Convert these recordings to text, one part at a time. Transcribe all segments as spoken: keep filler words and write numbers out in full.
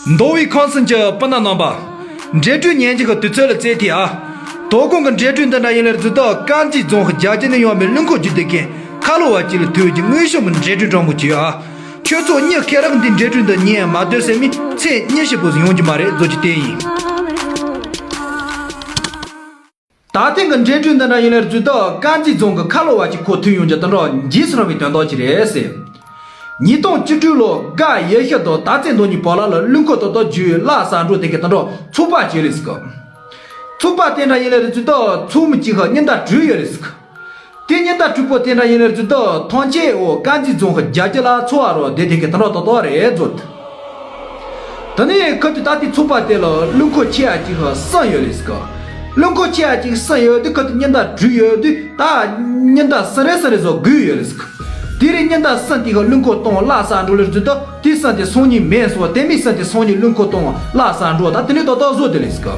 མདོ་དབུས་ཁམས་གསུམ་གྱི་སྤུན་ཟླ་རྣམ་པ། འབྲེལ་སྒྲོན་ཉན་རྒྱུ་གི་དུས་ཚོད་ལ་བཙལ་ཐེ་ཨ། དོ་དགོང་གི་འབྲེལ་སྒྲོན་འདི་འདྲ་ཡིན་ལེར་འཛུལ་ཏོ། དཀར་མཛེས་རྫོང་གི་རྒྱ་རྒྱ་ནས་ཡོང་བའི་གླིང་ཁོ་རྒྱུད་སྡེ་མཁན་ཁ་ལོ་བ་གཅིག་ལ་ཐོས་ཀྱི་དངོས་བྱུང་གི་འབྲེལ་སྒྲོན་དྲང་པོ་བྱོས་ཨ། ཁྱོད་ཚོ་མྱི་སྐེ་རགས་འདི་འབྲེལ་སྒྲོན་འདི་ཉན་མ་སྡོད་ཟེར་མི་ཚེ་ཉི་ཤུ་པོ་ཟིག་ཡོང་རྒྱུ་མ་རེད་ཟེར་རྒྱུ་དེ་ཡིན། ད་ཐེངས་ཀྱི་འབྲེལ་སྒྲོན་འདི་འདྲ་ཡིན་ལེར་འཛུལ་ཏོ། དཀར་མཛེས་རྫོང་གི་ཁ་ལོ་བ་གཅིག་ཁོ་ཐོན་ཡོང་རྒྱུ་དེ་འདྲ་འཇིགས་སུ་རུང་བའི་དོན་དག་ཅིག་རེད་ཟེར། ཉིས་སྟོང་བཅུ་དྲུག་ལོ་དགའ་ཡེ་ཤེས་དང་ད་ཚེ་མདོ་གཉིས་བར་ལ་ལ་གླིང་ཁོ་ཏོག་ཏོག་རྒྱུ་བླ་གསར་འགྲོ་དེ་གའི་དེ་འདྲ་ཚོགས་པ་བྱས་ལེ་ཟིག། ཚོགས་པ་དེ་འདྲ་ཡིན་ལེར་འཛུལ་ཏོ། ཚོགས་མི་གཅིག་གི་ཉིན་ཟླ་དྲུག་ཡོད་ལེ་ཟིག། དེ་ཉིན་ཟླ་དྲུག་པོ་དེ་འདྲ་ཡིན་ལེར་འཛུལ་ཏོ། ཐང་ཆེ་འོ་དཀར་མཛེས་རྫོང་གི་རྒྱ་རྒྱ་ལ་ཚོགས་པ་རོ་དེ་དེ་གའི་དེ་འདྲ་ཏོག་ཏོག་རེད་ཟེར། དེ་ནས་ཁ་ཐུག་ད་དེ་ཚོགས་པ་དེ་ལ་གླིང་ཁོ་ཆེ་ཡ་གཅིག་གསུམ་ཡོད་ལེ་ཟིག། གླིང་ཁོ་ཆེ་ཡ་གཅིག་གསུམ་ཡོད་དུས་ཁ་ཐུག་ཉིན་ཟླ་དྲུག་ཡོད་དུས་ད་ཉིན་ཟླ་གསུམ་རེ་གསུམ་རེ་བཟོ་དགོས་ཡོད་ལེ་ཟིག། དེ་རིང་ཉིན་ཟླ་གསུམ་དེ་ག་གླིང་ཁོ་གཏོང་བླ་གསར་འགྲོ་ལེར་འཛུལ་ཏོ། དེ་གསུམ་དེ་སང་ཉིན་མེད་སོ། དེ་མིན་གསུམ་དེ་སང་ཉིན་གླིང་ཁོ་གཏོང་བླ་གསར་འགྲོ་ད་དེ་ནས་ཏོག་ཏོག་བཟོ་དེ་ལེ་ཟིག།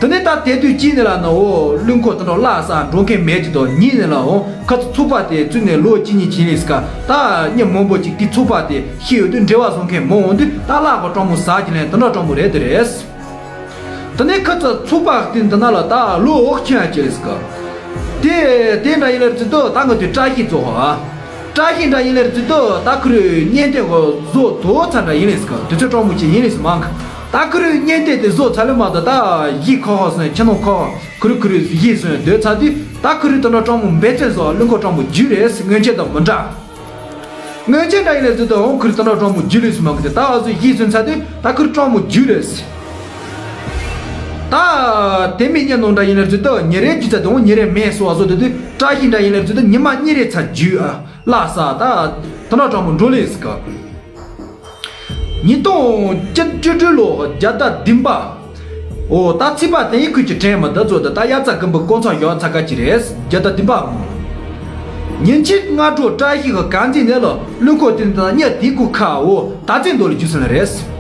དེ་ནས་ད་དེ་དུས་གཅིག་ནས་ལ་ན་འོ་གླིང་ཁོ་དེ་འདྲ་བླ་གསར་འགྲོ་མཁན་མེད་ཀྱི་དོ། གཉིས་ནས་ལ་འོ་ཁ་ཚོགས་པ་དེ་བཙུགས་ནས་ལོ་གཅིག་གཉིས་ཕྱིན་ལེ་ཟིག། ད་མྱི་མང་པོ་ཅིག་དེ་ཚོགས་པ་དེ་ཤེས་ཡོད་དུས་འབྲེལ་བ་བཟོ་མཁན་མང་འོང་དུས་ད་བླ་གོ་གྲོང་མོ་ཟ་གྱི་ལན་དེ་འདྲ་གྲོང་མོ་རེད་དེ་རེད། དེ་ནས་ཁ་ཚ་ཚོགས་པ་དེ་འདི་ན་ལ་ད་ལོ་འོག་ཁྱོད་ཡ་ཅེ་ཟིག། དེ་དེ་འདྲ་ཡིན་ལེར་ཚུལ་དུ་ད་ང་དུས་བཀྲ་ཤིས་རྫོགས་ཧ། བཀྲ་ཤིས་འདྲ་ཡིན་ལེར་ཚུལ་དུ་ད་ཁུ་རུ་གཉེན་སྟོན་གོ་བཟོ་དོ་ཚ་འདྲ་ཡིན་ལེ་ཟིག། དུས་ཚོད་གྲོང་མོ་ཅིག་ཡིན་ལེ་ཟིག་མང་གི། ད་ཁུ་རུ་གཉེན་སྟོན་དེ་བཟོ་ཚ་ལེ་མ་ད་ད་གཞིས་ཁོ་ཧོ་སོན་ཁྱི་ནོ་ཁོ་ཁུ་རུ་ཁུ་རུ་གཞིས་སོན་སྡོད་ཚ་དུས་ད་ཁུ་རུ་དུ་ནོ་གྲོང་མོ་འབད་བརྩོན་བཟོ་གླིང་ཁོ་གྲོང་མོ་རྒྱུ་རེད་སྔོན་ཆད་དང་མི་འདྲ། སྔོན་ཆད་འདྲ་ཡིན་ལེ་ཚུལ་དུ་འོང་ཁུ་རུ་དུ་ནོ་གྲོང་མོ་རྒྱུ་ལེ་ཟིག་མང་གི་དེ་ད་ཨ་ཟོ་གཞིས་སོན་ཚ་དུས་ད་ཁུ་རུ་གྲོང་མོ་རྒྱུ་རེད། ད་དེ་མི་ཉན་ནོ་འདྲ་ཡིན་ལེ་ཚུལ་དུ་ཉེ་རེ་རྒྱུ་ཚ་དུ་འོང་ཉེ་རེ་མེད་སོ་ཨ་ཟོ་དུ་དུས་བཀྲ་ཤིས་འདྲ་ཡིན་ལེ་ཚུལ་དུ་ཉི་མ་གཉིས་རེ་ཚ་རྒྱུ་ཨ། ལ་ས་ད་དུ་ནོ་གྲོང་མོ་འགྲོ་ལེ་ཟིག། ཉིས་སྟོང་བཅུ་དྲུག་ལོ་བརྒྱ་ཟླ་བདུན་པ། འོ་ད་ཚེས་པ་དེ་ཡི་ཁུལ་གྱི་དྲན་མི་ད་ཚོ་ད་ད་དབྱར་རྩྭ་དགུན་འབུ་ཀོང་ཚང་ཡོག་ཚ་ཀ་ཅི་རེད་བརྒྱ་ཟླ་བདུན་པ་མོ། ཉིན་གཅིག་སྔ་དྲོ་བཀྲ་ཤིས་ཀྱི་གང་འཛིན་ནས་ལ་གླིང་ཁོ་དེ་ད་གཉིད་དེ་ཀུ་ཁ་འོ་ད་ཚེ་མདོ་ལ་རྒྱུ་སོང་ལ་རེད།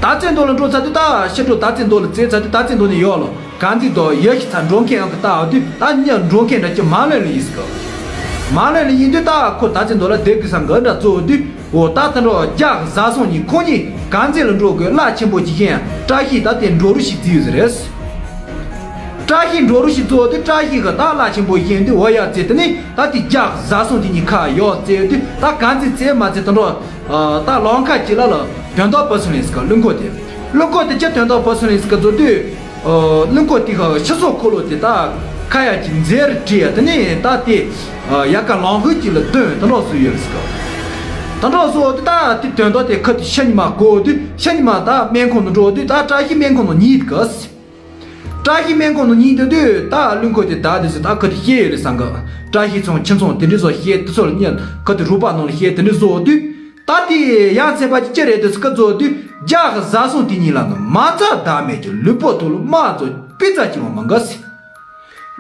ད་ཚེ་མདོ་ལ་འགྲོ་ཚ་དུས་ད་ཕྱི་དྲོ་ད་ཚེ་མདོ་ལ་བཙལ་ཚ་དུས་ད་ཚེ་མདོ་ནས་ཡོག་ལ། གང་འཛིན་དོ་ཡོད་ཤི་ཚ་འགྲོ་མཁན་ཡང་གི་ལྟ་བ་དུས་ད་ཉ་འགྲོ་མཁན་འདྲ་ཅི་མ་ལོན་ལ་ཡིན་སི་གི། མ་ལོན་ལ་ཡིན་དུས་ད་ཁོ་ད་ཚེ་མདོ་ལ་བསྡད་དགོས་སང་གི་འདྲ་གཙོ་བོ་དུས་འོ་ད་ད་འགྲོ་རྒྱག་བཟའ་སོང་ཉིན་ཁོ་གཉིས་གང་འཛིན་ལ་འགྲོ་དགོས་གླ་ཆེན་པོ་ཅིག་ཤེས་ཡང་བཀྲ་ཤིས་ད་དེ་འགྲོ་རུ་ཞིག་བརྩི་ཡོད་ཟེར་རེད། བཀྲ་ཤིས་འགྲོ་རུ་ཞིག་གཙོ་བོ་དུས་བཀྲ་ཤིས་གི་ད་གླ་ཆེན་པོ་ཤེས་དུས་འོ་ཡ་བརྩི་དེ་ནི་ད་དེ་རྒྱག་བཟའ་སོང་དེ་གཉིས་ཁ་ཡོག་བརྩི་དུས་ད་གང་འཛིན་བརྩི་མ་བརྩི་ད་འགྲོ། ད་ལོང་ཁ་ཅིག་ལ་ལ་དོན་དག་བབས་སོང་ལེ་སི་ཀ་གླིང་ཁོ་དེ། གླིང་ཁོ་དེ་ཅི་དོན་དག་བབས་སོང་ལེ་སི་ཀ་ཚོ་དུས། གླིང་ཁོ་དེ་ཁ་ཕྱི་སོ་འཁོར་ལོ་དེ་ད་ཁ་ཡ་ཅིག་འཛེར་བྲིས་ཡ་དེ་ནས་ད་དེ་ཡ་ཀ་ལོང་ཧུ་ཅིག་ལ་འདོན་དོན་དག་བཟོས་ཡོད་ལེ་སི་ཀ། དོན་དག་བཟོ་དུས་ད་དེ་དོན་དག་དེ་ཁ་དུས་ཤ་ཉི་མ་གོ་དུས་ཤ་ཉི་མ་ད་སྨན་ཁང་དུ་འགྲོ་དུས་ད་བཀྲ་ཤིས་སྨན་ཁང་དུ་ཉིད་གི། བཀྲ་ཤིས་སྨན་ཁང་དུ་ཉིན་དུ་དུས་ད་གླིང་ཁོ་དེ་ད་དེ་སུ་ད་ཁོ་དེ་ཤེས་ཡོད་རེད་བསམ་གི། བཀྲ་ཤིས་ཚང་ཁྱིམ་ཚང་དེ་འདྲ་བཟོ་ཤེས་དེ་ཚོ་ལ་ཉན་ཁོ་དེ་རུ་པ་ནང་ལ་ཤེས་དེ་འདྲ་བཟོ་དུས། ད་དེ་ཡང་ཚན་པ་ཅི་ཅི་རེད་དེ་སུ་ཁ་བཟོ་དུས་རྒྱག་བཟའ་སོང་དེ་ཉིན་ལ་ནི་མ་རྩ་ད་མེད་ཀྱི་ལུས་པོ་ཐོག་ལ་མ་བཟོ་པི་ཙ་ཅི་བ་མ་འགའ་སི།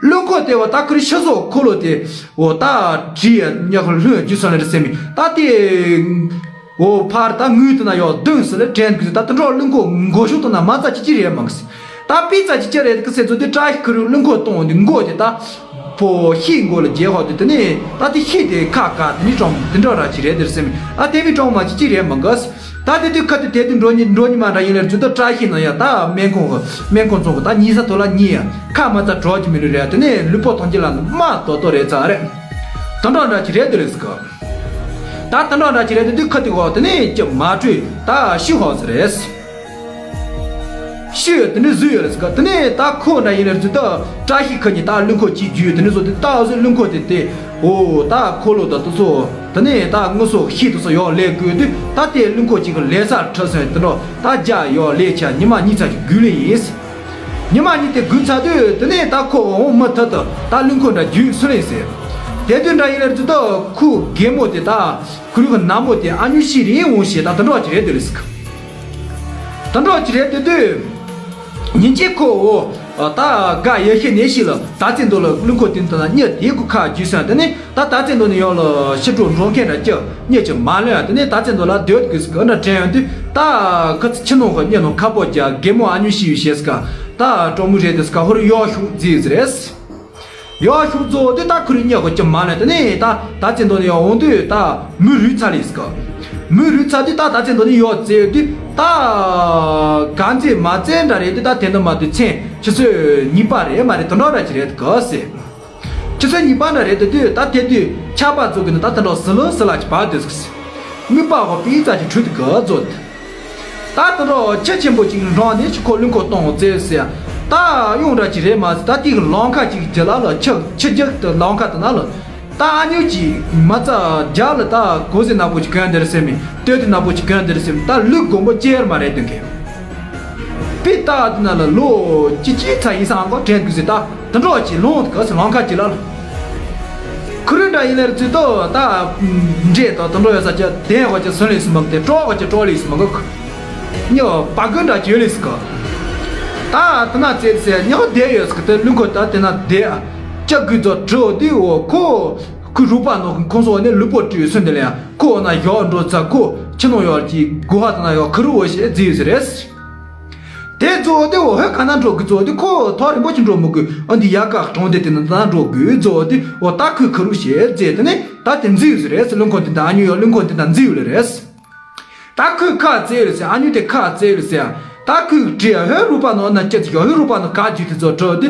གླིང་ཁོ་དེ་བ་ད་ཁོ་རི་ཤི་སོ་ཁོ་ལོ་དེ་འོ་ད་བྲིས་ཉག་ལྷོད་རྒྱུ་སོང་ལ་རེད་སེ་མི་ད་དེ། འོ་ཕར་ད་དངུལ་དེ་ན་ཡོག་བདུན་ཟེར་ལ་དྲན་གི་ད་དེ་འགྲོ་གླིང་ཁོ་མགོ་ཤུགས་དང་ན་མ་རྩ་ཅི་ཅི་རེད་མང་གི་ད་པི་ཙ་ཅི་ཅི་རེད་གི་སེ་ཚོ་དེ་བཀྲ་ཤིས་ཁུ་རུ་གླིང་ཁོ་གཏོང་དེ་མགོ་དེ་ད་པོ་ཤི་མགོ་ལ་རྒྱལ་ཧོ་དེ་དེ་ནས་ད་དེ་ཤི་དེ་ཁ་ཁ་དེ་ནི་གྲོང་དེ་འགྲོ་ར་ཅི་རེད་དེར་སེམས་ཨ་དེ་མི་གྲོང་མ་ཅི་ཅི་རེད་མང་གི་ད་དེ་དུས་ཁ་དེ་དེ་དུས་འགྲོ་ཉི་འགྲོ་ཉི་མ་འདྲ་ཡིན་ལེར་ཚུལ་ད་བཀྲ་ཤིས་ན་ཡ་ད་སྨན་ཁོང་གི་སྨན་ཁོང་ཚོང་གི་ད་ཉིས་ས་ཐོ་ལ་ཉིས་ཡ་ཁ་མ་རྩ་གྲོགས་ཀྱི་མི་རུ་རེད་དེ་ནས་ལུས་པོ་ཐོང་ཅི་ལ་ནི་མ་དོ་དོ་རེད་ཚ་རེད་དེ་འགྲོ་འདྲ་ཅི་རེད་དེ་རེད་སི་གི་ད་དེ་འདྲ་འདྲ་ཅི་རེད་དེ་དུས་ཁ་དེ་གོ་དེ་ནས་ཅི་མ་གྲོས་ད་ཤི་ཧོ་ཟེར་རེད། ཤི་ཡོད་དེ་འདྲ་བཟོས་ཡོད་རེད་ཟེར་ག་དེ་ནས་ད་ཁོ་འདྲ་ཡིན་རེད་ཟེར་ད་བཀྲ་ཤིས་ཁ་ཉིན་ད་གླིང་ཁོ་གཅིག་རྒྱུས་དེ་འདྲ་བཟོ་དེ་ད་ཨ་ཟོ་གླིང་ཁོ་དེ་དེ་འོ་ད་ཁོ་ལོ་ད་དུ་ཚོ་དེ་ནས་ད་ངུ་སོ་ཤི་དུ་སོ་ཡོག་ལས་དགོས་དུས་ད་དེ་གླིང་ཁོ་གཅིག་གི་ལས་སར་ཁྲིད་སོང་དེ་འདྲ་ད་རྒྱ་ཡོག་ལས་ཆ་ཉི་མ་གཉིས་ཚ་ཞིག་དགོས་ལེ་ཡིན། ཉི་མ་གཉིས་དེ་དགོས་ཚར་དུས་དེ་ནས་ད་ཁོ་འོང་མི་ཐད་དུ་ད་གླིང་ཁོ་འདྲ་རྒྱུས་སུ་ལེན་ཟེར། དེ་དུས་འདྲ་ཡིན་རེད་ཟེར་ད་ཁོ་རྒན་མོ་དེ་ད་ཁུ་རུ་གི་ནག་མོ་དེ་ཨ་ཉུ་ཤི་རེད་འོང་ཞེས་ད་དེ་འདྲ་བ་ཅི་རེད་དེ་ལེ་ཟེར་གི་དེ་འདྲ་བ་ཅི་རེད་དེ་དུས། ཉིན་གཅིག་ཁོ་འོ། ད་དགའ་ཡེ་ཤེས་ནས་ཤི་ལ་ད་ཚེ་མདོ་ལ་གླིང་ཁོ་དེ་ད་གཉིད་དེ་ཁོ་ཁ་རྒྱུས་སོང་དེ་ནས་ད་ད་ཚེ་མདོ་ནས་ཡོང་ལ་ཕྱི་དྲོ་འགྲོ་མཁན་འདྲ་ཅི་གཉིད་ཅི་མ་ལོན་དེ་ནས་ད་ཚེ་མདོ་ལ་སྡོད་དགོས་སི་གི་འདྲ་དྲན་ཡོང་དུས་ད་ཁ་ཚི་ཕྱི་ནང་གི་གཉིད་ནང་ཁ་པོ་རྒྱ་རྒན་མོ་ཨ་ཉུ་ཤི་ཡོད་ཤེས་སི་ག་ད་གྲོགས་མོ་རེད་དེ་སི་ག་ཧོར་ཡོག་ཤུག་རྫིས་རེད། ཡོག་ཤུག་རྫོགས་དུས་ད་ཁུ་རུ་གཉིད་ཁོ་ཅི་མ་ལོན་དེ་ནས་ད་ད་ཚེ་མདོ་ནས་ཡོང་འོང་དུས་ད་མུ་རུས་ཚ་ལེ་སི་ག་མུ་རུས་ཚ་དུས་ད་ད་ཚེ་མདོ་ནས་ཡོག་རྫིས་དུས་ད། གང་ཚེ་མ་བཙལ་འདྲ་རེད་དུས། ད་དེ་འདྲ་མ་དུས་མཚན་ཆུ་ཚོད་གཉིས་པ་རེད་མ་རེད། དུ་འགྲོ་འདྲ་ཅི་རེད་ག་ཟེར། ཆུ་ཚོད་གཉིས་པ་འདྲ་རེད་དུ་དུས། ད་དེ་དུས་ཆར་པ་ཚོ་གི་ནི་ད་དུ་འགྲོ་སི་ལུ་སི་ལ་ཅི་བ་དུས་ཟེར། མིག་པ་ཧོ་པི་ཙ་ཅི་ཁྲུད་ག་ཚོ། ད་དུ་འགྲོ་ཆུ་ཆེན་པོ་ཅིག་འགྲོ་ནས་ཅི་ཁོ་རླུང་ཁོ་གཏོང་བཙལ་ཟེར། ད་ཡོང་འདྲ་ཅི་རེད་མ་ཟེར། ད་དེ་གི་ལམ་ཁ་ཅིག་རྒྱ་ལ་ལ་ཆུ་ཆུ་རྒྱུག་དུ་ལམ་ཁ་དུ་ན་ལ། ད་ཨ་ཉུ་ཅིག་མ་རྩ་རྒྱ་ལ་ད་གོ་ཟེ་ན་པོ་ཅིག་གོན་དེར་སེམས་མི་ལྟོས་དེ་ན་པོ་ཅིག་གོན་དེར་སེམས། ད་ལུག་དགོན་པོ་ཅེར་མ་རེད་དོན་གི། པི་ཏ་དེ་ན་ལ་ལོ་ཅི་ཅི་ཚ་ཡིན་སང་གོ་དྲན་དུ་ཟེ། ད་དུ་འགྲོ་ཅི་ལོང་ག་སེ་ལམ་ཁ་ཅི་ལ་ལ། ཁུ་རུ་འདྲ་ཡིན་ལེར་ཚུལ་ཏོ་ད་འདྲེ་དོ་དུ་འགྲོ་ཡོད་ས་ཅི་དེ་གོ་ཅི་སོན་ལེ་སི་མ་གི་དེ་ཀྲོ་གོ་ཅི་ཀྲོ་ལེ་སི་མ་གི། ཉོ་པ་གོན་འདྲ་ཅི་ཡོད་ལེ་སི་ག། ད་དེ་ན་ཙེ་ཙེ་ཉོ་དེ་ཡོད་སི་ག་དེ་ལུག་ཁོ་ད་དེ་ན་དེ། ཅག་གི་ཚོ་གྲོ་དེ་འོ་ཁོ། ཁོའི་རུ་པ་ནོ་ཁོང་ཚོ་ནི་ལུས་པོ་བཀྲུས་སོན་དེ་ལ་ཡང་ཁོ་འོ་ན་ཡོག་འགྲོ་ཚ་ཁོ་ཆུ་ནང་ཡོག་གི་སྒོ་ཧ་དེ་ན་ཡོག་ཁུ་རུ་འོ་ཞེས་བརྫིས་ཡོད་ཟེར་རེད། དེ་ཚོ་དེ་འོ་ཧོད་ག་ན་འགྲོ་གི་ཚོ་དེ་ཁོ་ཐོ་རིང་པོ་ཅི་འགྲོ་མི་དགོས། ཨ་འདི་ཡ་ག་གྲོང་དེ་དེ་ན་ད་འགྲོ་དགོས་ཚོ་དེ་འོ་ད་ཁོའི་ཁུ་རུ་ཞེས་བརྫིས་དེ་ནི་ད་དེ་བརྫིས་ཡོད་ཟེར་རེད། ལུང་ཁོ་དེ་ད་ཨ་ཉུ་ཡོག་ལུང་ཁོ་དེ་ད་བརྫིས་ཡོད་ལེ་རེད། ད་ཁོས་ཁ་བཙལ་ལ་ཟེར། ཨ་ཉུ་དེ་ཁ་བཙལ་ལ་ཟེར། ད་ཁོས་དྲིས་ཧོའི་རུ་པ་ནོ་ན་སྐྱེ་ཚིག་ཡོ་ཧོའི་རུ་པ་ནོ་ག་རྒྱུ་དེ་ཚོ་དྲི་དེ།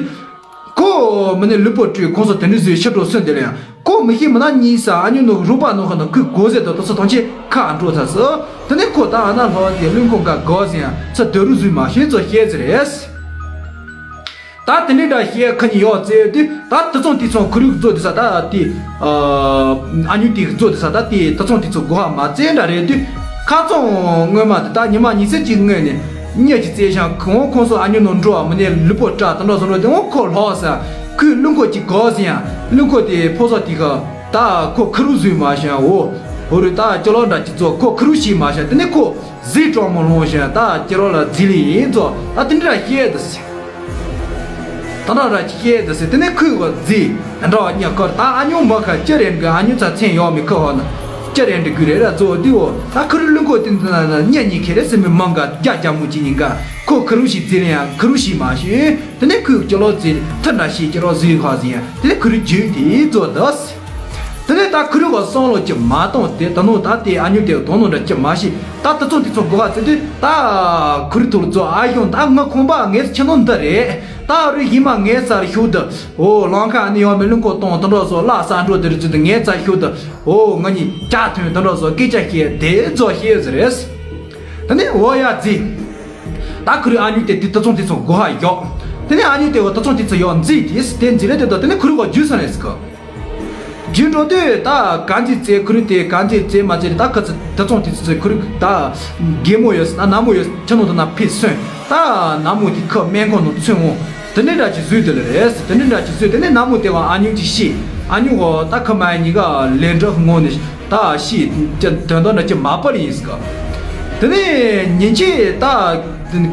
ཁོ་མི་ནི་ལུས་པོ་བཀྲུས་ཁོང་ཚོ་དེ་འདྲ་བཟོས་ཕྱི་དྲོ་སོན་དེ་ལ་ཡང་ཁོ་མི་ཤེས་མི་ན་གཉིས་ས་ཨ་ཉུ་ནོ་རུ་པ་ནོ་ཧ་ནོ་ཁོས་གོ་ཟེར་དོ་དོ་ཚོ་ཐོང་ཆེ་ཁ་འགྲོ་ཚ་སོ། དེ་ནས་ཁོ་ད་ཨ་ན་ལྷོ་དེ་ལུང་ཁོ་འགའ་གོ་ཟེར་ཡང་ཚ་དོ་རུ་བཟོས་མ་ཤེས་ཚོ་ཤེས་ཟེར་རེད། ད་དེ་འདྲའི་འདྲ་བཤད་ཁ་ཉིན་ཡོག་ཙེ་དུས་ད་དུ་ཚོང་དུས་ཚོང་ཁུ་རུ་རྫོ་དུ་ས་ད་དེ། ཨ་ཉུ་དེ་རྫོ་དུ་ས་ད་དེ་དུ་ཚོང་དུས་ཚོང་སྒོ་ཧ་མ་ཙེ་འདྲ་རེད་དུས། ཁ་ཚོང་སྔོན་མ་དེ་ད་ཉི་མ་ཉི་ཚེ་གཅིག་སྔོན་ནས་གཉིད་ཀྱི་ཙེ་ཤང་ཁོང་ཁོང་ཚོ་ཨ་ཉུ་ནང་འགྲོ་བ་མི་ནས་ལུས་པོ་སྐྲག་དུ་འགྲོ་སོང་འགྲོ་དེ་འོ་ཁོ་ལྷོག་ས། ཁོས་ལུང་ཁོ་ཅིག་གོ་ཟིན་ཡང་ལུང་ཁོ་དེ་ཕོ་སོགས་དེ་ག་ད་ཁོ་ཁུ་རུ་བཟོས་མ་ཤང་འོ། འོ་རུ་ད་ཅོ་ལོ་འདྲ་ཅིག་ཚོ་ཁོ་ཁུ་རུ་ཤི་མ་ཤང་དེ་ནས་ཁོ། གཟིགས་གྲོགས་མོ་ལོང་ཞིང་ད་ཁྱེད་རང་ལ་རྫི་ལི་ཡིན་ཚོ་ད་དེ་འདྲ་བཤད་དུ་ཟེར། ད་འདྲ་ར་ཅི་བཤད་དུ་ཟེར་དེ་ནས་ཁོས་གོ་རྫི་དེ་འདྲ་བ་ཉག་ཁར་ད་ཨ་ཉུ་མ་ཁ་ཅི་རེད་གི་ཨ་ཉུ་ཚ་མཚན་ཡོག་མི་ཁ་བ་ན་ཅི་རེད་འདྲི་གི་རེད་ར་ཚོ་དེ་འོ་ད་ཁུ་རུ་ལུང་ཁོ་དེ་འདི་ན་ན་ཉ་གཉིས་ཁེ་རེ་སེ་མི་མང་ག་རྒྱ་རྒྱ་མོ་ཅི་ཡིན་ག་ཁོ་ཁུ་རུ་ཞིག་རྫི་ལི་ཡང་ཁུ་རུ་ཞིག་མ་ཤེས་དེ་ནས་ཁོས་ཅི་ལོ་རྫི་ཐུར་འདྲ་ཞིག་ཅི་ལོ་རྫི་ཁ་ཟིན་ཡང་དེ་ནས་ཁུ་རུ་རྒྱུད་དེ་ཚོ་དུ་ཟེར། དེ་ནས་ད་ཁུ་རུ་བ་སོང་ལོ་ཅི་མ་གཏོང་དེ་ད་ནོ་ད་དེ་ཨ་ཉུ་དེ་དོ་ནོ་འདྲ་ཅི་མ་ཤེས་ད་དུ་ཚོང་དེ་ཚོ་གོ་བ་ཚེ་དུས་ད་ཁུ་རུ་ཐུག་ལ་ཚོ་ཨ་ཡོང་ད་ང་ཁོང་པ་ངས་ཆེ་ནོ་འདི་རེད་ད་རུ་ཡིན་མ་ངས་ཚར་ཤུག་ཏུ་འོ་ལང་ཁ་ཨ་ནི་ཡོང་མི་ལུང་ཁོ་གཏོང་དུ་འགྲོ་སོ་ལ་ས་འགྲོ་དེ་རུ་ཚུལ་དུ་ངས་ཚར་ཤུག་ཏུ་འོ་ང་གཉིས་ཅག་ཐོན་དུ་འགྲོ་སོ་སྐད་ཆ་བཤད་དེ་ཚོ་བཤད་ཟེར་རེད། དེ་ནས་འོ་ཡ་རྫི། ད་ཁུ་རུ་ཨ་ཉུ་དེ་དེ་དུ་ཚོང་དེ་ཚོ་གོ་ཧ་ཡོག་དེ་ནས་ཨ་ཉུ་དེ་བ་དུ་ཚོང་དེ་ཚོ་ཡོག་འཛི་དེ་དེ་འཛི་ལེ་དེ་དོ་དེ་ནས་ཁུ་རུ་གོ་རྒྱུ་སོང་ལེ་སི་གོ་རྒྱུ་འགྲོ་དུས་ད་ག་འཛི་རྩེ་ཁུ་རུ་དེ་ག་འཛི་རྩེ་མ་རྩེ་ད་ཁ་ཚི་དུ་ཚོང་དེ་ཚོ་ཁུ་རུ་ད་རྒན་མོ་ཡོད་ན་ནག་མོ་ཡོད་ཆ་ནོ་དུ་ན་ཕི་སོན་ད་ནག་མོ་དེ་ཁ་སྨན་ཁང་ནང་ཚུན་འོང་དེ་ནས་འདྲ་ཅི་བཟོས་དེ་ལེ་རེད་དེ་ནས་འདྲ་ཅི་བཟོས་དེ་ནས་ནག་མོ་དེ་བ་ཨ་ཉུ་ཅི་ཤི་ཨ་ཉུ་གོ་ད་ཁ་མ་ཡ་ཉི་ག་ལེ་འདྲ་ངོ་ནས། ད་ཤི་དོན་དོན་འདྲ་ཅི་མ་པ་ལ་ཡིན་སྐབས། དེ་ནས་ཉིན་གཅིག་ད་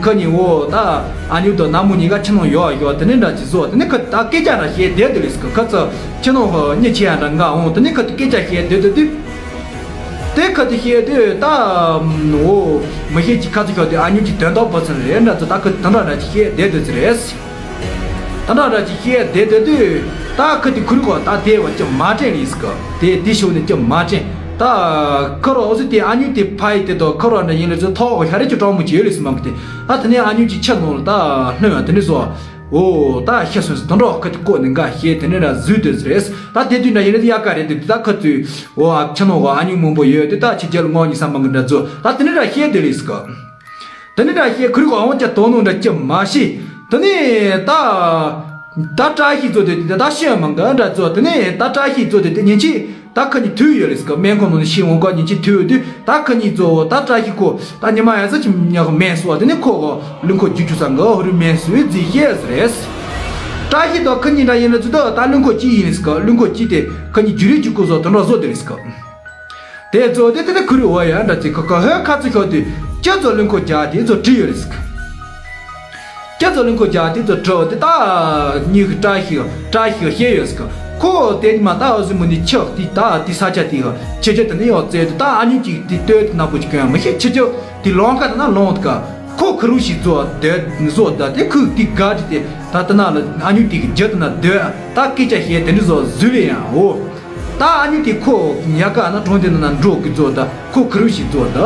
ཁ་ཉིན་འོ་ད་ཨ་ཉུ་དང་ནག་མོ་གཉིས་ཀ་ཕྱི་ནང་ཡོག་ཡོག་དེ་ནས་འདྲ་ཅི་བཟོ་དེ་ནས་ཁ་ད་སྐད་ཆ་འདྲ་བཤད་བསྡད་དེ་ལས་སྐབས་ཁ་ཚ་ཕྱི་ནང་ཧོ་གཉིད་ཆེ་ཡ་འདྲ་འགའ་འོང་དེ་ནས་ཁ་སྐད་ཆ་བཤད་བསྡད་དེ་དུས། དེ་ཁ་དེ་བཤད་དུས་ད་འོ་མི་ཤེས་ཀྱི་ཁ་ཚ་ཤོག་དེ་ཨ་ཉུ་གྱི་དོན་དག་པ་ཚུན་རེད་འདྲ་ཚོ་ད་ཁ་དེ་འདྲ་འདྲ་ཅི་བཤད་བསྡད་དེ་ཚུ་རེད། ད་འདྲ་འདྲ་ཅིག་བཤད་བསྡད་བསྡད་དུས་ད་ཁ་དེ་ཁུར་གོ་ད་དེ་བ་ཅི་མ་དྲན་ལིས་ག་དེ་དེ་ཤོད་ནས་ཅི་མ་དྲན་ད་ཁ་རོ་འོ་ཟི་དེ་ཨ་ཉུ་དེ་ཕ་ཡི་དེ་དོ་ཁ་རོ་འདྲ་ཡིན་ལ་ཚོ་ཐོག་གོ་ཤ་རེ་ཅི་གྲོགས་མོ་ཅི་ཡོད་ལིས་མ་གི་དེ་ད་དེ་ནས་ཨ་ཉུ་ཅི་ཆ་ནོ་ལ་ད་ལྷོད་ཡང་དེ་འདྲ་བཟོ་འོ་ད་ཤ་སོན་སི་དོན་གྲོགས་ཁ་དེ་ཀོ་ནི་འགའ་བཤད་དེ་འདྲ་འདྲ་བཟོས་དེ་ཟི་རེད་ད་དེ་དུས་འདྲ་ཡིན་ལ་ཡ་ག་རེད་དེ་ད་ཁ་ཚུས་འོ་ཨ་ཆ་ནོ་གོ་ཨ་ཉུ་མང་པོ་ཡོད་དེ་ད་ཆི་རྒྱལ་ངོ་ཉི་ས་མ་གི་འདྲ་བཟོ་ད་དེ་འདྲ་འདྲ་བཤད་དེ་ལིས་ག་དེ་ནི་འདྲ་ཞེས་ཁུར་གོ་འོང་ཅ་དོ་ནོ་འདྲ་ཅི་མ་ཤེས། དེ་ནི་ད་ད་བཀྲ་ཤིས་ཚོ་དེ་དེ་ད་ཤེས་མང་ག་འདྲ་ཚོ་དེ་ནི་ད་བཀྲ་ཤིས་ཚོ་དེ་དེ་ཉིན་གཅིག་ད་ཁ་ཉི་དུས་ཡོད་ལེ་སི་ག་སྨན་ཁང་ནང་ནས་ཤི་འོང་ག་ཉིན་གཅིག་དུས་ཡོད་དུས་ད་ཁ་ཉི་ཚོ་ད་བཀྲ་ཤིས་ཁོ་ད་ཉི་མ་ཡ་ས་ཅི་ཉག་མེད་སོ་དེ་ནི་ཁོ་གོ་ལུང་ཁོ་རྒྱུ་ཆུ་ས་འགའ་ཧོ་རི་མེད་སུའི་རྫི་ཤེས་རེད། བཀྲ་ཤིས་དོ་ཁ་ཉི་འདྲ་ཡིན་ལ་ཚོ་ད་ད་ལུང་ཁོ་ཅི་ཡིན་ལེ་སི་ག་ལུང་ཁོ་ཅི་དེ་ཁ་ཉི་རྒྱུ་རི་རྒྱུ་ཁོ་ཚོ་དོན་འགྲོ་བཟོ་དེ་ལེ་སི་ག་དེ་ཚོ་དེ་དེ་ནི་ཁུ་རི་འོ་ཡ་འདྲ་ཚིག་ཁ་ཁ་ཧོས་ཁ་ཚིག་ཤོག་དུས་ཅི་ཚོ་ལུང་ཁོ་རྒྱ་དེ་ཚོ་བྲིས་ཡོད་རེད་ཟིག་ཅི་ཚོ་ལུང་ཁོ་རྒྱ་དེ་ཚོ་བྲོ་དེ་ད་གཉིས་ཀྱི་བཀྲ་ཤིས་བཀྲ་ཤིས་བཤད་ཡོད་ཟིག་ཁོ་དེ་མ་ད་འོ་ཟི་མོ་ནི་ཆག་དེ་ད་དེ་ས་ཆ་དེ་ཆེ་ཆེ་དེ་ནི་ཡོད་ཚེ་དེ་ད་ཨ་ཉུ་ཅིག་དེ་ལྟོས་དེ་ན་པོ་ཅིག་གོན་མི་ཤེས་ཆེ་ཆེ་དེ་ལོང་ཁ་དེ་ན་ལོང་དེ་ཀ་ཁོ་ཁུ་རུ་ཞིག་བཟོ་དེ་བཟོ་ད་དེ་ཁུ་དེ་དགའ་དེ་དེ་ད་དེ་ན་ལ་ཨ་ཉུ་དེ་གི་རྒྱུ་དེ་ན་སྡོད་ད་སྐད་ཆ་བཤད་དེ་འདྲ་བཟོ་བཟོས་ལེ་ཡང་འོ། ད་ཨ་ཉུ་དེ་ཁོ་ཉག་ག་ན་གྲོང་དེ་ན་ན་འགྲོ་གི་ཚོ་ད་ཁོ་ཁུ་རུ་ཞིག་ཚོ་ད།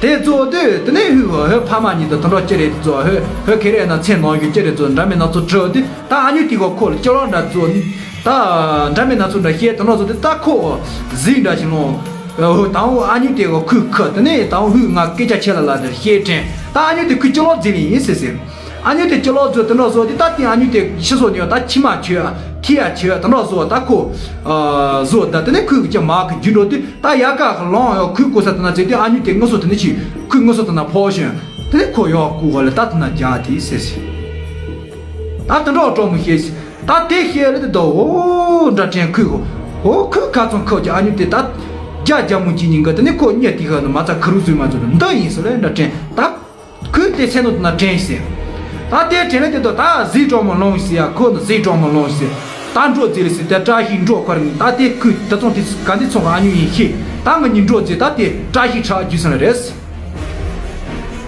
དེ་ཚོ་དེ་དེ་ནས་ཧུ་ཧོ་ཧོ་ཕ་མ་གཉིས་དང་དེ་འདྲ་ཅི་རེད་དེ་ཚོ་ཧོ་ཧོ་ཁེ་རེ་ན་མཚན་ནང་བཞིན་ཅི་རེད་ཚོ་འདྲ་མིན་སྣ་ཚོགས་བྲིས་དེ་ད་ཨ་ཉུ་དེ་ག་ཁོ་ལ་ཅི་ལོག་འདྲ་ཚོ་ད་འདྲ་མིན་སྣ་ཚོགས་འདྲ་བཤད་དེ་འདྲ་ཚོ་དེ་ད་ཁོ་གཟིགས་འདྲ་ཞིག་ལོང་། ཧོ་དང་པོ་ཨ་ཉུ་དེ་ག་ཁུ་ཁུ་དེ་ནས་དང་པོ་ཧུ་ང་སྐད་ཆ་ཆེ་ལ་ལ་དེ་བཤད་དྲན་ད་ཨ་ཉུ་དེ་ཁུ་ཅི་ལོག་འཛིན་ལེ་ཡིན་ཟེར་ཟེར། ཨ་ཉུ་དེ་ཅི་ལོག་བཟོས་དེ་འདྲ་བཟོ་དེ་ད་དེ་ཨ་ཉུ་དེ་ཤི་སོ་ནི་ཡོད་ད་ཁྱི་མ་ཆོས་ཐི་ཡ་ཆོས་དེ་འདྲ་བཟོ་ད་ཁོ་བཟོ་ད་དེ་ནས་ཁོས་ཀྱི་མ་གི་རྒྱུ་འགྲོ་དུས་ད་ཡ་ཀ་གི་ལོང་ཡོད་ཁོས་གོ་ས་དེ་ན་བཙལ་དུས་ཨ་ཉུ་དེ་ངུ་སོ་དེ་ནས་ཆི་ཁོས་ངུ་སོ་དེ་ན་ཕོག་བྱོན་དེ་ནས་ཁོ་ཡོག་ཀུ་གོ་ལ་ད་དེ་ན་རྒྱག་དེ་ཟེར་ཟེར། ད་དེ་འདྲ་གྲོགས་མོ་ཤེས་ཟེར་ད་དེ་ཤེས་ལ་དེ་ད་འོ་འདྲ་དྲན་ཁོས་གོ་འོ་ཁོས་ཁ་ཚོན་ཁོ་ཀྱི་ཨ་ཉུ་དེ་ད་རྒྱ་རྒྱ་མོ་ཅི་ཉིན་ག་དེ་ནས་ཁོ་གཉིད་དེ་ག་ནི་མ་ཚ་ཁ་རུ་བཟོས་མ་བཟོས་འདི་ཡིན་ཟེར་ལ་འདྲ་དྲན་ད། ཁོས་དེ་སེམས་ནང་དུ་ན་དྲན་ཟེར། ད་དེ་དྲན་ལ་དེ་དོ་ད་གཟིགས་གྲོགས་མོ་ལོང་ཟེར་ཡ་ཁོ་ནི་གཟིགས་གྲོགས་མོ་ལོང་ཟེར། ད་འགྲོ་ཟེར་ལ་ཟེར་དེ་བཀྲ་ཤིས་འགྲོ་ཁར་ནི་ད་དེ་ཁོས་ད་ཚོང་དེ་ག་འདི་ཚོང་ཨ་ཉུ་ཡིན་ཤེས་ད་ང་གཉིས་འགྲོ་ཟེར་ད་དེ་བཀྲ་ཤིས་ཁྲག་རྒྱུ་སོང་ལ་རེད།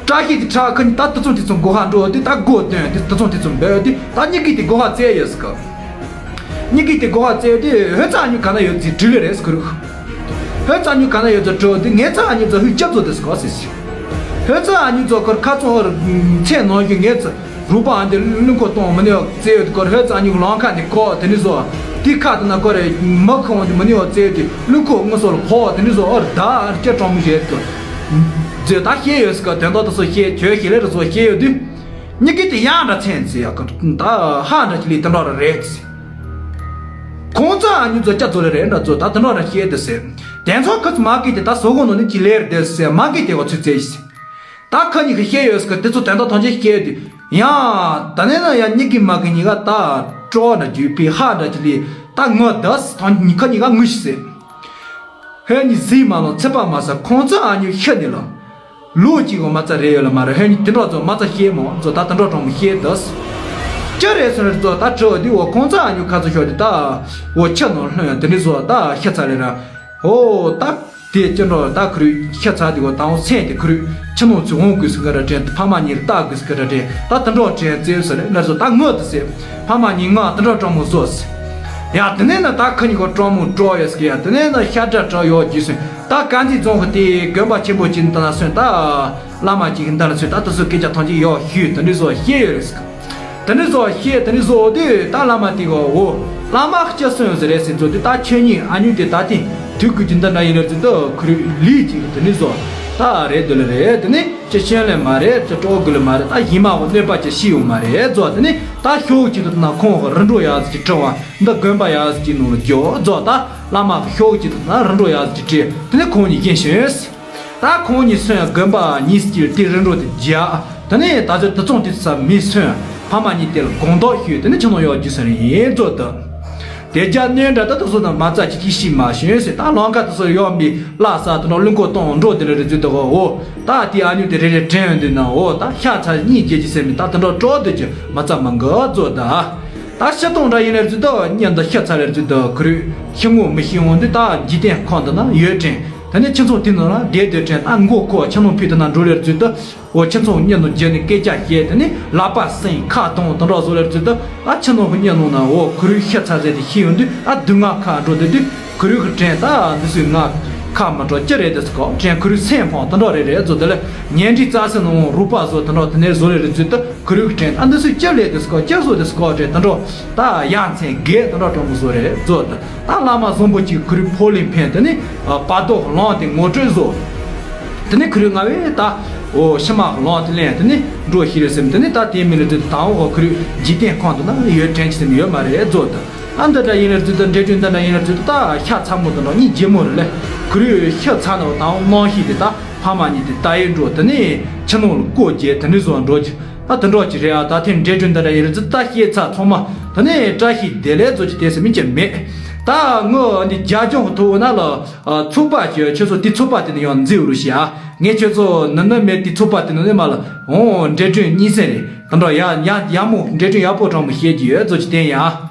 བཀྲ་ཤིས་དེ་ཁྲག་ཁ་ནི་ད་ད་ཚོང་དེ་ཚོང་སྒོ་ཧ་འགྲོ་དེ་ད་སྒོ་སྟོན་དེ་ད་ཚོང་དེ་ཚོང་འབེལ་དེ་ད་གཉིས་ཀྱིས་དེ་སྒོ་ཧ་བཙལ་ཡོད་ཟེར་ག་གཉིས་ཀྱིས་དེ་སྒོ་ཧ་བཙལ་དུས་ཧོད་ཙ་ཨ་ཉུ་ག་ན་ཡོད་ཚེ་དྲི་ལེ་རེད་ཁུ་རུ། ཧོད་ཙ་ཨ་ཉུ་ག་ན་ཡོད་ཚེ་དྲི་དུས་ངེད་ཙ་ཨ་ཉུ་ཚོ་ཧུད་སྐྱབས་ཚོ་དེ་སྐོར་ཟེར་ཟེར། ཧོད་ཙ་ཨ་ཉུ་ཚོ་ཁར་ཁ་ཚོང་ཨར་མཚན་ནང་བཞིན་ངེད་ཚོ་རུ་པ་ཨ་འདི་གླིང་ཁོ་གཏོང་མི་ནི་ཡོད་ཚེ་ཡོད་སྐོར་ཧོད་ཙ་ཨ་ཉུ་ལང་ཁ་ནི་ཁོ་དེ་ནི་བཟོ། དེ་ཁ་དེ་ན་ཁོ་རེ་མ་ཁོང་དེ་མི་ནི་ཡོད་ཚེ་དེ་གླིང་ཁོ་ངོ་སོར་ཕོ་དེ་ནི་བཟོ་ཨར་ད་ཨར་སྐྱ་གྲོང་མི་བྱེད་སྐོར། ཚོས་ད་ཤེས་ཡོད་སྐོར་དོན་དག་དེ་ཚོ་ཤེས་ཁྱོད་ཤེས་ལེ་རེ་ཚོ་ཤེས་ཡོད་དུས། གཉིས་ཀྱིས་དེ་ཡང་འདྲ་མཚན་ཟེར་ཡག་གི་ད་ཧ་འདྲ་ཅི་ལི་དེ་འདྲ་ར་རེད་ཟེར། ཁོང་ཚོ་ཨ་ཉུ་ཚོ་སྐྱ་ཚོ་ལེ་རེད་འདྲ་ཚོ་ད་དེ་འདྲ་ར་བཤད་དེ་ཟེར། དེ་ཚོ་ཁ་ཚོ་མ་གི་དེ་ད་སོ་གོ་ནོ་ནི་ཅི་ལེར་དེ་ཟེར་མ་གི་དེ་གོ་ཚུལ་ཙེ་ཟེར། ད་ཁ་གཉིས་ཀྱིས་བཤད་ཡོད་ཟེར་དེ་ཚོ་དོན་དག་ཐམས་ཅད་བཤད་དུས་ཡང་ད་ནས་ན་ཡང་གཉིས་ཀྱིས་མ་གི་གཉིས་ཀ་ད་སྤྲོ་བ་འདྲ་རྒྱུད་པའི་ཧ་འདྲ་ཅི་ལི་ད་ངོ་ད་ཟེར་ཐང་གཉིས་ཁ་གཉིས་ཀ་ངུ་ཤི་ཟེར། ཧོད་གཉིས་གཟིགས་མ་ལོང་ཚེ་པ་མ་ས་ཁོང་ཚོ་ཨ་ཉུ་ཤི་ནི་ལ། ལོ་གཅིག་གོ་མ་རྩ་རེ་ཡོད་ལ་མ་རེད། ཧོད་གཉིས་དེ་འདྲ་ཚོ་མ་རྩ་ཤེས་མོ་ཚོ་ད་དེ་འདྲ་གྲོང་མོ་ཤེས་དོ། ཅི་རེད་སོང་རེད་ཚོ་ད་དྲི་བ་འདི་འོ་ཁོང་ཚོ་ཨ་ཉུ་ཁ་ཚོ་ཤོར་དེ་ད་འོ་ཁྱི་ནང་ལྷོད་ཡང་དེ་འདྲ་ཚོ་ད་ཤི་ཚ་ལེ་ར། འོ་ད་དེ་ཅི་འདྲ་ད་ཁུ་རུ་ཤི་ཚ་དེ་གོ་ད་འོ་མཚན་དེ་ཁུ་རུ་ཁྱི་ནང་ཚོ་འོང་དགོས་སུ་ག་ར་དྲན་ཕ་མ་གཉིས་ལ་ལྟ་དགོས་སུ་ག་ར་དྲན་ད་དེ་འདྲ་དྲན་ཙེ་སོ་རེད་ན་ཚོ་ད་ངོ་དུ་ཟེར། ཕ་མ་གཉིས་ང་དེ་འདྲ་གྲོང་མོ་བཟོས། ཡ་དེ་ནས་ན་ད་ཁ་གཉིས་ཀ་གྲོང་མོ་གྲོགས་ཡོད་ཟེར་ཡ་དེ་ནས་ན་ཤ་ཁྲག་གྲོགས་ཡོད་རྒྱུ་སོང་ད་དཀར་མཛེས་རྫོང་གི་དེའི་དགོན་པ་ཆེན་པོ་ཅིག་ནི་ད་ན་སོང་ད་བླ་མ་ཅིག་གི་འདི་ལ་སོང་ད་དེ་ཚོ་སྐད་ཆ་ཐམས་ཅད་ཡོད་ཞུས་དེ་འདྲ་བཟོ་ཤེས་ཡོད་རེད་ཟེར། དེ་འདྲ་བཟོ་ཤེས་དེ་འདྲ་བཟོ་དུས་ད་བླ་མ་དེ་ག་འོ་བླ་མ་སྐྱ་སོན་ཟེར་རེད་ཟེར་ཚོ་དུས་ད་ཁྱོད་གཉིས་ཨ་ཉུ་དེ་ད་ཐེངས་དུས་ཀུན་གྱི་འདི་འདྲ་ཡིན་ལ་ཚོ་ད་ཁུ་རུ་ལི་ཅིག་དེ་འདྲ་བཟོ་ད་རེད་འདི་ལ་རེད་དེ་ནས། ཅི་ཤེས་ལེ་མ་རེད་ཅི་སྤྲོ་དགོས་ལེ་མ་རེད་ད་ཡིན་མ་འོ་གནོད་པ་ཅི་ཤི་ཡོང་མ་རེད་རྫོགས་དེ་ནས་ད་ཤོག་ཅིག་ཏུ་ན་ཁོང་གི་རི་འགྲོ་ཡག་ཟིག་ཅིག་བྲི་བ་འདི་དགོན་པ་ཡག་ཟིག་ཅིག་ནང་ལ་འགྱོ་རྫོགས་ད་བླ་མ་གི་ཤོག་ཅིག་ཏུ་ན་རི་འགྲོ་ཡག་ཟིག་ཅིག་བྲིས་དེ་ནས་ཁོང་གཉིས་ཀྱིན་ཤོད། ད་ཁོང་གཉིས་སོན་ཡང་དགོན་པ་གཉིས་ཟིག་ཅིག་དེ་རི་འགྲོ་དེ་རྒྱག་དེ་ནས་ད་ཚོད་དུ་ཚོང་དེ་ས་མི་སོན་ཕ་མ་གཉིས་དེ་ལ་དགོངས་དག་ཞུས་དེ་ནས་ཁྱིམ་ནང་ཡོག་རྒྱུ་ས་རིང་ཡིན་རྫོགས་ད། དེ་རྒྱ་གནོན་འདྲ་ད་དུ་སོ་དང་མ་རྩ་ཅི་ཅི་ཤི་མ་ཤོན་ཟེར་ད་ལང་ཀ་དུ་སོ་ཡོང་མི་བླ་ས་དུ་ནོ་གླིང་ཀོ་གཏོང་འགྲོ་དེ་ལ་རེ་ཚུལ་དུ་གོ་འོ་ད་དེ་ཨ་ཉུ་དེ་རེ་རེ་དྲན་ཡོང་དུས་ན་འོ་ད་ཤ་ཚ་གཉིས་རྒྱལ་གྱི་སེམས་མི་ད་དུ་འགྲོ་གྲོགས་དུ་གྱི་མ་རྩ་མ་འགའ་རྫོགས་ད། ད་ཤ་གཏོང་འདྲ་ཡིན་ལེ་རེ་ཚུལ་དུ་གཉེན་དུ་ཤ་ཚ་ལེ་རེ་ཚུལ་དུ་ཁུ་རུ་ཤི་ངོ་མི་ཤི་འོང་དུས་ད་འཇིག་རྟེན་ཁོང་དུ་ན་ཡོད་དྲན་ད་ནི་ཁྱིམ་ཚང་དེ་ནང་ལ་བསྡད་སྡོད་དྲན་ད་མགོ་ཁོ་ཁྱིམ་ནང་ཕུད་དུ་ན་འགྲོ་ལེ་རེ་ཚུལ་དུ། འོ་ཁྱིམ་ཚང་གཉེན་ནང་བརྒྱུད་ནས་སྐད་ཆ་བཤད་དེ་ནི་ལག་པ་སྲིང་ཁ་གདོང་དང་འདྲ་བཟོ་ལེར་ཚུལ་དུ་ཨ་ཁྱིམ་ནང་གི་གཉེན་ནང་ན་འོ་ཁུ་རུའི་ཤི་ཚ་ཟེར་དེ་ཤི་ཡོང་དུས་ཨ་སྡུག་བསྔལ་ཁ་འགྲོ་དེ་དུས་ཁུ་རུ་གི་དྲན་ད་འདི་ཚོའི་ང་ཁ་མ་གྲོ་ཅི་རེད་དེ་སྐོ་དྲན་ཁུ་རུ་སེམས་ཕོངས་དེ་འདྲ་རེད་རེད་བཟོ་དེ་ལ་ཉལ་ཁྲི་རྩ་སེ་ནང་རུ་པ་བཟོ་དེ་འདྲ་དེ་ནས་བཟོ་ལེ་རེད་ཚུལ་དུ་ཁུ་རུ་གི་དྲན་ཨ་འདི་ཚོའི་ཅི་ལས་དེ་སྐོ་ཅི་བཟོ་དེ་སྐོ་དྲན་དེ་འདྲ་ད་ཡ་མཚན་དགེ་དེ་འདྲ་གྲོང་མོ་བཟོ་རེད་བཟོ་དེ། ད་བླ་མ་བཟང་པོ་གཅིག་ཁུ་རུའི་ཕོ་ལས་འཕེན་དེ་ནི་བར་དོ་ལོང་དེ་ངོ་སྤྲོད་བཟོ། དེ་ནི་ཁུ་རུ་ང་བས་ད་འོ་ཕྱི་མ་ལོང་དེ་ལེན་དེ་ནི་འགྲོ་ཤི་རེ་སེམས་དེ་ནི་ད་དེ་མི་ལ་དེ་དང་འོ་ཁུ་རུ་འཇིག་རྟེན་ཁོང་དུ་ན་ཡོད་དྲན་གྱི་སེམས་ཡོད་མ་རེད་བཟོ་དེ། ཨ་འདི་འདྲ་ཡིན་ལ་དུས་ད་འདྲེ་སྒྲོན་འདི་འདྲ་ཡིན་ལ་དུས་ད་ཤ་ཚ་མོ་དེ་འདྲ་གཉིས་རྗེ་མོ་རེད་ལེ། ཁུ་རུ་ཤ་ཚ་ནོ་དང་ནང་ཤི་དེ་ད་ཕ་མ་གཉིས་དེ་ད་ཡེ་འགྲོ་དེ་ནི་ཕྱི་ནང་ལ་བཀོད་རྗེས་དེ་འདྲ་བཟོ་འགྲོ་གི་ད་དེ་འདྲ་གི་རེད་ཨ། ད་ཐེངས་འདྲེ་སྒྲོན་འདི་འདྲ་ཡིན་ལ་དུས་ད་ཤེས་ཚ་ཚང་མ་དེ་ནི་བཀྲ་ཤིས་བདེ་ལེགས་ཚོ་ཅི་དེ་སེ་མིན་གྱི་མེད། ད་ངོ་འདི་རྒྱ་ལྗོངས་ཐོག་ན་ལ་ཚོགས་པ་ཅི་ཁྱོད་ཚོ་དེ་ཚོགས་པ་དེ་ནི་ཡང་འཛིན་རུ་ཤི་ཨ། ངས་ཁྱོད་ཚོ་ནི་ནི་མེད་དེ་ཚོགས་པ་དེ་ནི་ནི་མ་ལ་འོང་འདྲེ་སྒྲོན་གཉིས་སེ་རེད། དེ་འདྲ་ཡ་ཡ་ཡ་མོ་འདྲེ་སྒྲོན་ཡག་པོ་དྲང་མོ་བཤད་ཀྱི་ཡོད་ཚོ་ཅི་བསྟན་ཡ།